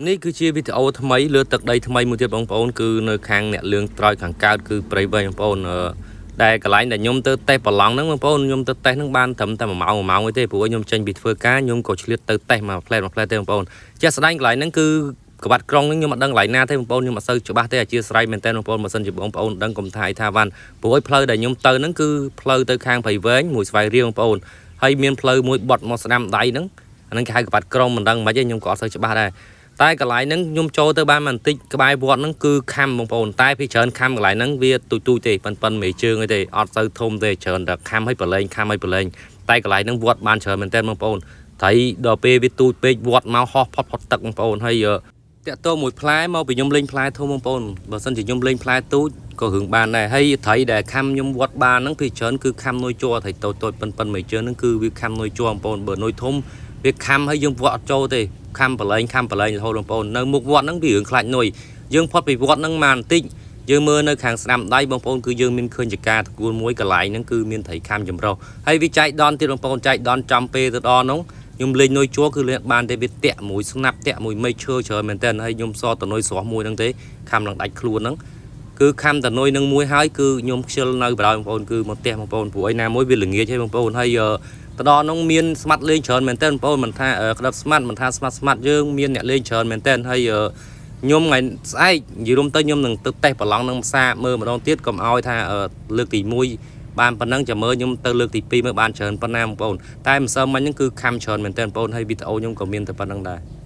នេះគឺជាវីដេអូថ្មីលើទឹកដីថ្មីមួយទៀតបងប្អូនគឺនៅខាងអ្នកលឿងត្រើយខាងកើតគឺព្រៃវែងបងប្អូនអឺដែលកន្លែងដែលខ្ញុំទៅតេស្តប្រឡងហ្នឹងបងប្អូនខ្ញុំទៅតេស្តហ្នឹងបានត្រឹមតែ1ម៉ោង1ម៉ោងទេព្រោះខ្ញុំចេញពីធ្វើការខ្ញុំក៏ឆ្លៀតទៅតេស្តមួយផ្លែមួយផ្លែទេបងប្អូនជាក់ស្ដែងកន្លែងហ្នឹងគឺក្បាត់ក្រុងហ្នឹងខ្ញុំអត់ដឹងកន្លែងណាទេបងប្អូនខ្ញុំអត់សូវច្បាស់ទេអធិស្ឋានមែនតើបងប្អូនបើសិនជាបងប្អូនដឹងកុំថាអីថាវ៉ាន់ព្រោះឲ្យផ្លូវដែលខ្ញុំទៅហ្នឹងគឺផ្លូវទៅខាងព្រៃវែងមួយស្វាយរៀងបងប្អូនហើយមានផ្លូវមួយបត់មកស្ដាំដៃហ្នឹងអាហ្នឹងគេហៅក្បាត់ក្រុងមិនដឹងមិនទេខ្ញុំក៏អត់សូវច្បាស់ដែរតែកន្លែងហ្នឹងខ្ញុំចូលទៅបានបន្តិចក្បែរវត្តហ្នឹងគឺខំបងប្អូនតែពីច្រើនខំកន្លែងហ្នឹងវាទូចទូចទេប៉ិនប៉ិនមេជើងអីទេអត់សូវធំទេច្រើនតែខំឲ្យប្រឡែងខំឲ្យប្រឡែងតែកន្លែងហ្នឹងវត្តបានច្រើនមែនតើបងប្អូនត្រីដល់ពេលវាទូចពេកវត្តមកហោះផុតផុតទឹកបងប្អូនហើយតាក់ទងមួយផ្លែមកពីខ្ញុំលេងផ្លែធំបងប្អូនបើសិនជាខ្ញុំលេងផ្លែទូចក៏រឿងបានដែរហើយត្រីដែលខំខ្ញុំវត្តបានហ្នឹងពីច្រើនគឺខំនុយជ័រត្រីតូចតូចប៉ិនប៉ិនមួយជើងហ្នឹងគឺវាខំនុយជ័របងប្អូនបើនុយធំវាខំហើយយើងវត្តអត់ចូលទេខំប្រឡែងខំប្រឡែងរហូតបងប្អូននៅមុខវត្តហ្នឹងវារឿងខ្លាចនុយយើងផុតពីវត្តហ្នឹងមកបន្តិចយើងមើលនៅខាងស្ដាំដៃបងប្អូនគឺយើងមានឃើញចការតកួលមួយកន្លែងហ្នឹងគឺមានត្រីខំចម្រុះហើយវាចែកដនទៀតបងប្អូនចែកដនចំពេលទៅដល់ហ្នឹងខ្ញុំលេងនុយជួគឺលេងបានទេវាតាក់មួយស្នាប់តាក់មួយមេឈើច្រើនមែនតើហើយខ្ញុំសតនុយស្រស់មួយហ្នឹងទេខំឡើងដាច់ខ្លួនហ្នឹងគឺខំតនុយនឹងមួយហើយគឺខ្ញុំខ្ជិលនៅបណ្ដោយបងប្អូនគឺមកផ្ទះបងប្អូនព្រោះឯណាមួយវាល្ងាចហើយបងប្អូនហើយទៅដល់នោះមានស្មាត់លេងច្រើនមែនតើបងប្អូនមិនថាក្តាប់ស្មាត់មិនថាស្មាត់ស្មាត់យើងមានអ្នកលេងច្រើនមែនតើហើយខ្ញុំថ្ងៃស្អែកនិយាយរួមទៅខ្ញុំនឹងទៅតេស្តប្រឡងនឹងផ្សារមើលម្ដងទៀតកុំឲ្យថាលើកទី1បានប៉ុណ្ណឹងចាំមើលខ្ញុំទៅលើកទី2មើលបានច្រើនប៉ុណ្ណាបងប្អូនតែម្សិលមិញហ្នឹងគឺខំច្រើនមែនតើបងប្អូនហើយវីដេអូខ្ញុំក៏មានតែប៉ុណ្្នឹងដែរ។